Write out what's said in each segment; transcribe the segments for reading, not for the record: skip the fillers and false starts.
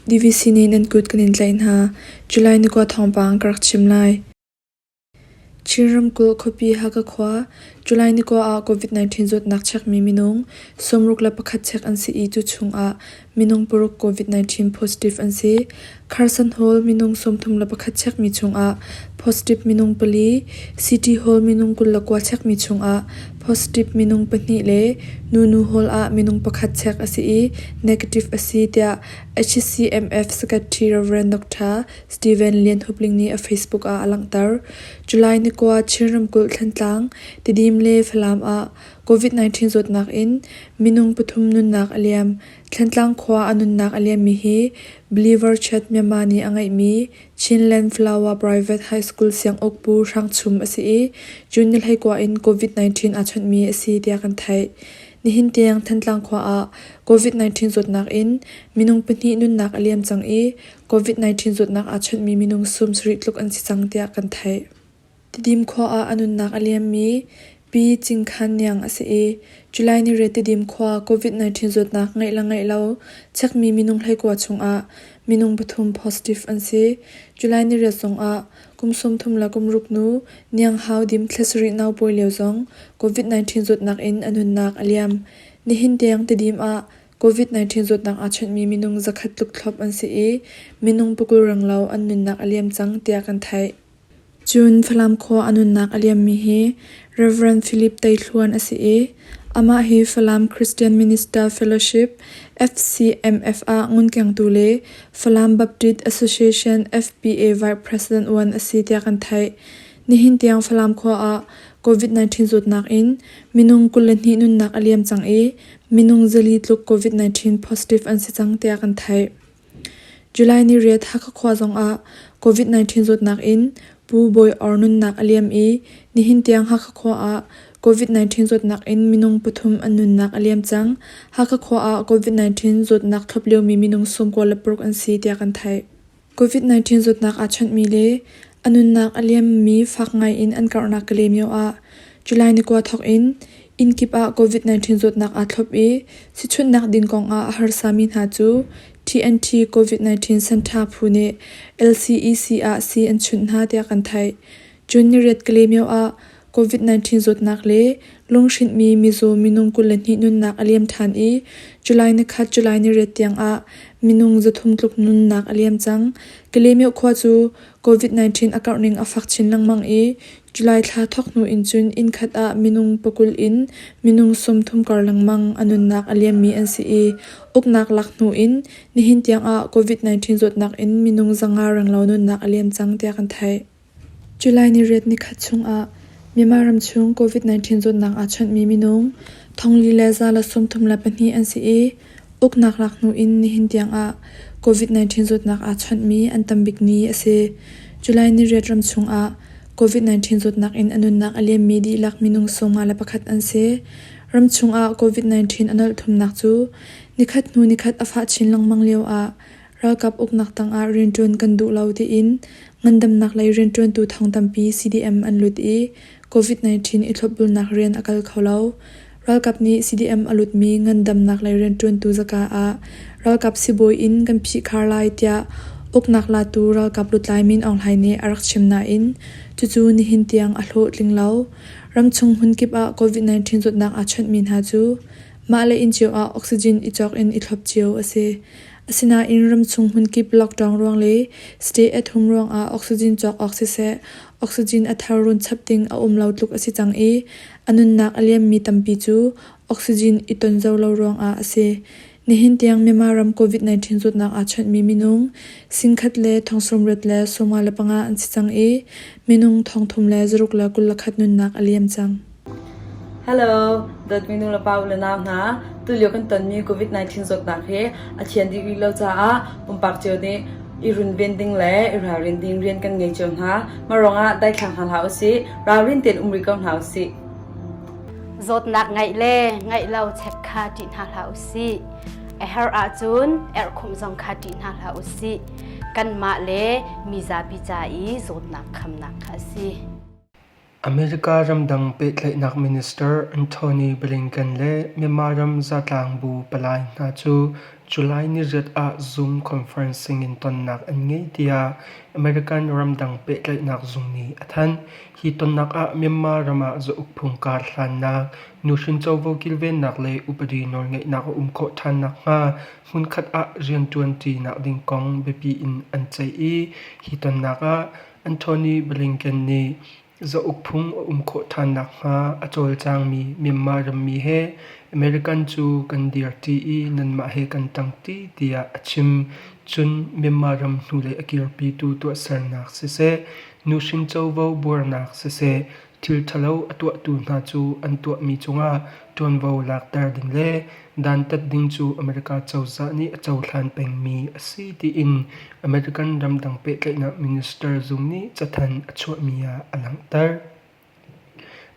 DVC nih nan kut kan in tlaih hna. July ni kua thawngpang ka rak chim lai. Chin ramkulh khuapi Hakha khua July ni kua ah COVID-19 zawtnak chekmi minung 61 chek an si i cu chungah minung paruk COVID-19 positive an si. Carson Hall minung 31 chekmi chungah positive minung pali, City Hall minung 29 chekmi chungah positive minung pahnih le Nunu Hall ah minung pakhat chek a si i negative a si tiah HCMF Secretary Rev. Dr. Steven Lian Hup Ling nih a Facebook ah a langhter. July ni kua Chin ramkulh Thlantlang, Tidim le Falam ah COVID-19 zawtnak in minung pathum nunnak a liam. Thlantlang khua a nunnak a liammi hi Believer Chat Myanmar nih a ngeihmi Chinland Flower Private High School sianguk Pu Hrang Chum a si i June ni 19 in COVID-19 aa chawnhmi a si tiah kan theih. Nihin tiang Thantlang khua ah COVID-19 zawtnak in minung pahnih nunnak a liam cang i COVID-19 zawtnak aa chawnhmi minung sum sarih tluk an si cang tiah kan theih. Tidim khua ah a nunnak a liammi Pi Cing Khan Niang a si i July ni riat Tidim khua COVID-19 zawtnak ngeih le ngeih lo chekmi minung 19 chungah minung pathum positive an si. July ni riat zongah kum 30 le kum ruk nu Niang Hau Dim thla sarih naupawi lio zong COVID-19 zawtnak in a nunnak a liam. Nihin tiang Tidim ah COVID-19 zawtnak aa chawnhmi minung zakhat tluk thlop an si i minung pakul renglo an nunnak a liam cang tiah kan theih. Cun Falam khua a nunnak a liammi hi Rev. Philip Tei Thluan a si i amah hi Falam Christian Minister Fellowship FCMF ah ngunkengtu le Falam Baptist Association FBA Vice President uan a si tiah kan theih. Nihin tiang Falam khua ah COVID-19 zawtnak in minung 22 nunnak a liam cang i minung zali tluk COVID-19 positive an si cang tiah kan theih. July ni riat Hakha khua zongah COVID-19 zawtnak in Pu Bawi Or nunnak a liam i nihin tiang Hakha khua ah COVID-19 zawtnak in minung pathum an nunnak a liam cang. Hakha khua ah COVID-19 zawtnak thlop liomi minung 96 an si tiah kan theih. COVID-19 zawtnak aa chawnhmi le a nunnak a liammi fak ngai in an karhnak Kalaymyo ah July ni kua thawk in inn kip ah COVID-19 zawtnak aa thlop i sichunhnak ding kong ah a harsami hna cu TNT COVID-19 Center phu nih LCEC ah sii an chunh hna tiah kan theih. June ni riat Kalaymyo ah COVID-19 zawtnak le lunghrinhmi mizaw minung 22 nunnak a liam ṭhan i July ni khat July ni riat tiangah minung 300 tluk nunnak a liam cang. Kalaymyo khua cu COVID-19 a karhning a fak chin lengmang i July thla thawk hnu in cun inn khat ah minung pakul in minung 30 kar lengmang a nunnak a liammi an si i uknak lak hnu in nihin tiangah COVID-19 zawtnak in minung 500 renglo nunnak a liam cang tiah kan theih. July ni riat nikhat chungah Myanmar ramchung COVID-19 zawtnak aa chawnhmi minung thongli le 132 an si i uknak lak hnu in nihin tiangah COVID-19 zawtnak aa chawnhmi an tam bik ni a si. July ni riat ramchung ah COVID-19 zawtnak in a nunnak a liammi dihlak minung 51 an si. Ramchung ah COVID-19 a nolh thumnak cu nikhat hnu nikhat a fah chin lengmang lio ah Ralkap uknak tangah rianṭuan kan duh lo tiin ngandamnak lei rianṭuantu thong tampi CDM an lut i COVID-19 i thlopbulnak rian a kal kho lo. Ralkap nih CDM a lutmi ngandamnak lei rianṭuantu zaka ah ralkap sibawi inn kan phihkhar lai tiah uknak latu ralkap lutlai Min Aung Hlaing nih a rak chim nain cucu nihin tiang a hlawhtling lo. Ramchung hmunkip ah COVID-19 zawtnak aa chawnhmi hna cu mah le inn cio ah oxygen i cawk in i thlop cio a si. Asinain ramchung hmunkip lockdown ruang le stay at home ruangah oxygen cawk awk siseh, oxygen a thar run chap ding a um lo tluk a si cang i a nunnak a liammi tampi cu oxygen i tonzo lo ruangah a si. Nihin tiang Myanmar ram COVID-19 zawtnak aa chawnhmi minung singkhat le thongsawmriat le 55 an si cang i minung thongthum le zaruk le 21 nunnak a liam cang. Hello, dawtmi nu le pa u le nau hna. Tulio kan tonmi COVID-19 zawtnak hi a thian dih rih lo caah pumpak cio nih i runven ding le i ralrin ding rian kan ngei cio hna. Mah ruangah daithlang hna hlah usih, ralrin tein um rih ko hna usih. Zawtnak ngeih le ngeih lo check kha ṭih hna hlah usih. A herh ahcun erhkhumh zong kha ṭih hna hlah usih. Kanmah le mi zapi ca i zawtnak khamnak kha a si. America ramdang pehtlaihnak minister Antony Blinken le Myanmar ram zatlang bu palai hna cu July niriat ah Zoom conferencing in tonnak an ngei tiah American ramdang pehtlaihnak zung nih a thanh. Hi tonnak ah Myanmar ram ah zauk phung karhlannak, nuhrin covo kilvennak le upadi nawlngeihnak a um khawh ṭhan nakhnga hmunkhat ah rianṭuanṭinak ding kong biapi in an ceih i hi tonnak ah Antony Blinken nih zauk phung a um khawh ṭhan nakhnga a cawlcangmi Myanmar rammi he American cu kan dirṭi i nanmah he kan ṭangṭi tiah a chim. Cun Myanmar ram hnulei a kirpitu tuahsernak siseh, nuhrin covo buarnak siseh, thil ṭhalo a tuahtu hna cu an tuahmi cungah ṭuanvo lakter ding le dantat ding cu America cozah nih a cohlan pengmi a si tiin American ramdang pehtlaihnak minister zung nih cathanh a chuahmi ah a langhter.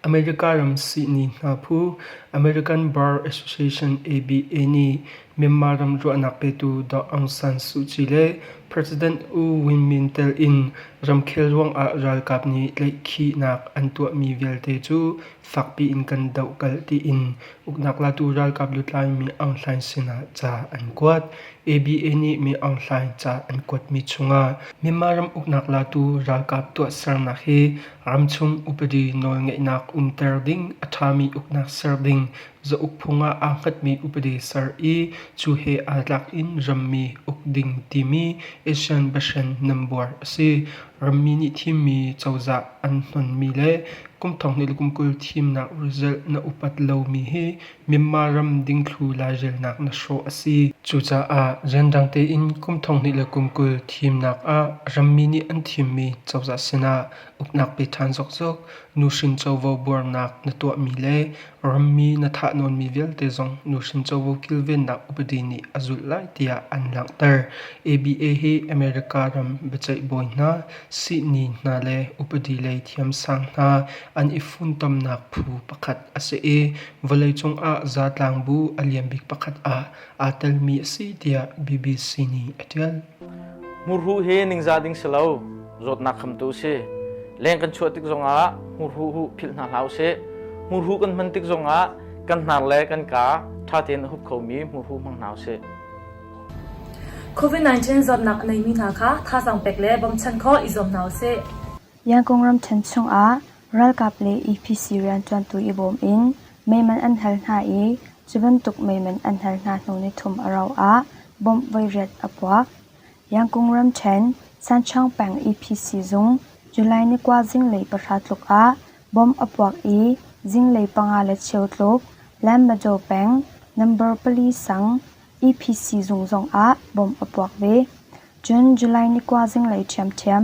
America ram sihni hna phu American Bar Association ABA nih Myanmar ram ruahnak petu Daw Aung San Suu Kyi le President U Win Myint tel in ramkhel ruangah ralkap nih tlaihkhihnak an tuahmi vialte cu fakpi in kan dohkalh tiin uknak latu ralkap lutlai Min Aung Hlaing sinah ca an kuat. ABA nih Min Aung Hlaing ca an kuatmi chungah Myanmar ram uknak latu ralkap tuahsernak hi ramchung upadi nawlngeihnak umter ding, a ṭhami uknak ser ding, zauk phung ah aa hngatmi upadi ser i cu he aa tlak in rammi uk ding timi ASEAN biahren nambuar a si. Rammi nih thimmi cozah an hnonmi le kum thonghnih le kum 20 thimnak result na upat lomi hi Myanmar ram dingthlu lairelnak na hrawh a si. Cucaah rianrang tein kum thonghnih le kum 20 thimnak ah rammi nih an thimmi cozah sinah uknak pe ṭhan zokzok, nuhrin covo buarnak na tuahmi le rammi na thahnawnmi vialte zong nuhrin covo kilvennak upadi nih a zulh lai tiah an langhter. ABA hi America ram biaceih bawi hna, sihni hna le upadi lei thiamsang hna an i funtomnak phu pakhat a si i vawleicung ah zatlang bu a lian bik pakhat ah aa telmi a si tiah BBC nih a ṭial. Hmurhuh hi ningzah ding si lo, zawtnak khamtu si. Leng kan chuah tik zongah hmurhuh huh philh hna hlah usih. Hmurhuh kan hman tik zongah kan hnar le kan kaa ṭha tein a hup khomi hmurhuh hmang hna usih. COVID-19 zawtnak a neimi hna kha thazaang pek le bawmchan khawh i zuam hna usih. Yangon ramṭhen chungah ralkap le EPC rianṭuantu i bawm in meiman an hal hna i cu bantuk meiman an hal hna hnu nithum a rauh ah bomb voiriat a puak. Yangon ramṭhen Sanchaung peng EPC zung July ni 9 zinglei 9 tluk ah bomb a puak i zinglei 5:15 tluk Lanmadaw peng number 4 sang EPC zung zongah bomb a puak ve. Cun July ni 9 zinglei ṭhiamṭhiam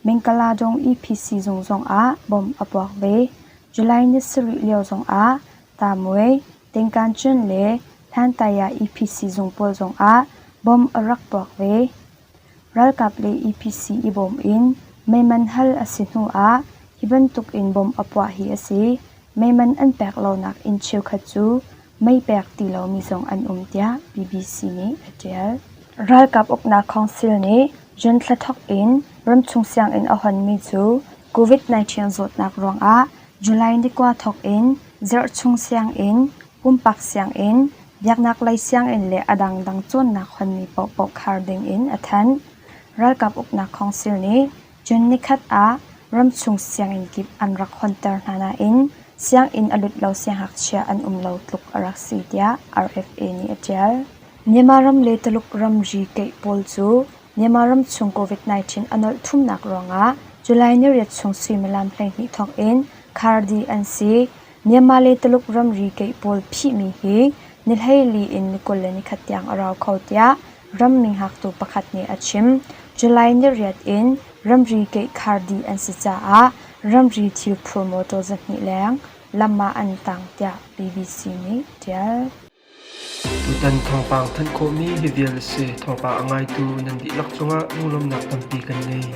Mingkaladong EPC zung zongah bomb a puak ve. July ni 7 lio zongah Tamwe, Tengkancun le Hlantaya EPC zung pawl zongah bomb a rak puak ve. Ralkap le EPC i bawm in meiman hal a si hnu ah hi bantuk in bomb a puah hi a si. Meiman an pek lonak inn cheukhat cu mei pek ti lomi zong an um tiah BBC nih a ṭial. Ralkap uknak council nih June thla thawk in ramchung sianginn a honmi cu COVID-19 zawtnak ruangah July ni 9 thawk in zarhchung sianginn, pumpak sianginn, biaknak lei sianginn le a dangdang cawnnak honmi paohpaoh khar ding in a thanh. Ralkap uknak council nih June nikhat ah ramchung sianginn kip an rak honter hna nain sianginn a lut lo siangngakchia an um lo tluk a rak si tiah RFA nih a ṭial. Myanmar ram le Tuluk ramri keih pawl cu Myanmar ramchung COVID-19 a nolh thumnak ruangah July niriat chung suimilam 12 thawk in khar dih an si. Myanmar le Tuluk ramri keih pawl phihmi hi ni 14 in ni 21 tiang a rau kho tiah rammi hngaktu pakhat nih a chim. July niriat in ramri keih khar dih an si caah ramri thilphur mawṭaw 200 leng lam ah an tang tiah BBC nih a ṭial. Tutan thawngpang thanh khawhmi hi vial a si. Thawngpang a ngaitu nan dihlak cungah lunglawmhnak tampi kan ngei.